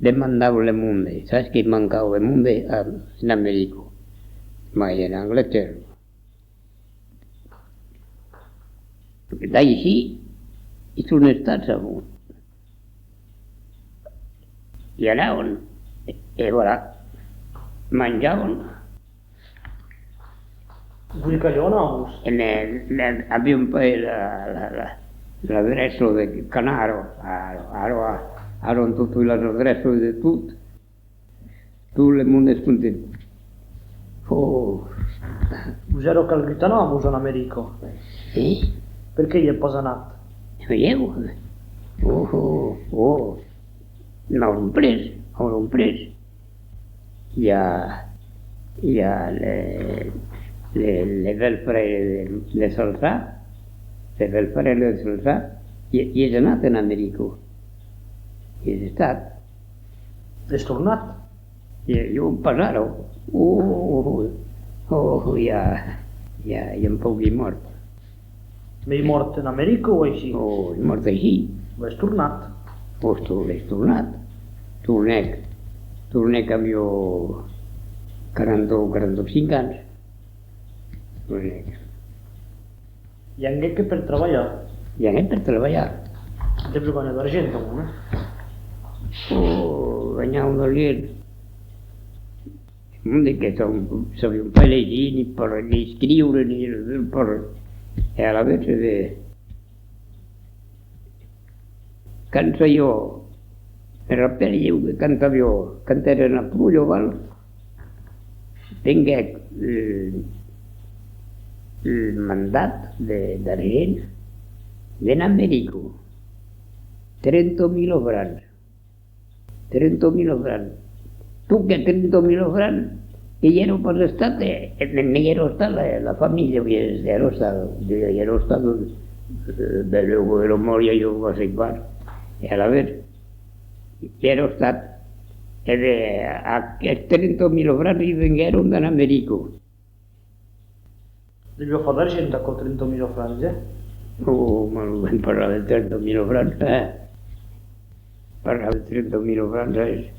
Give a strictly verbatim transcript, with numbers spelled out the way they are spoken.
Demandava le monde, sabes que mancava le monde a, en America, mai en Anglatèrra. D'aicí, i son estats amont. I anavan, e, e voilà, manjavan. Vos caliá anar, vos? E ne, ne, aviam pas la, la, la, l'adreça de Canaro, ara, ara, ara an totas las adreças de tot. Tot le monde es content. Oh. Vos èra calgut anar, vos, en America? E? Perqué i ètz pas anat? E ieu? Oh, oh, oh. M'aurián pres, m'aurián pres. I a, i a le, le, le bèl-fraire de, de Salsà, le bèl-fraire de Salsà, i, i es anat en America. I es estat. Es tornat? E, ieu pas ara. Oh, oh, oh, i a, i a, i a un pauc, es mòrt. Mei mòrt en America o aicí? Oh, es mòrt aicí. O es tornat? Oh, es tor-, es tornat. Tornèc, tornèc, aviá quaranta o quaranta-cinc ans. Tornèc. I anguèc que per trabalhar? I anguèc per trabalhar. Deviá ganhar d'argent, amont, eh? Oh, ganhar un argent. Monde que sa-, sabián pas legir, ni parlar, ni escriure, ni, ni parlar. E alavetz, e, quand soi jo, me rapèli ieu que quand aviá, quand èra en la Polha Val, venguèc, eh, un mandat de, d'argent de l'America, trenta mila francs. Trenta mila francs. Totqué trenta mila francs, que i èra pas estat, e, e ne, ne i èra estat la, la familha, i èra estat, i èra estat, eh, belèu èra mòrt, ja, jo, o sai pas. E alavetz, i èra estat, e de, aqueles trenta mila francs i venguèron d'America. Deviá far d'argent, aquò, trenta mila francs, eh? Oh, mas ben, parlar de trenta mila francs, eh? Parlar de trenta mila francs, eh?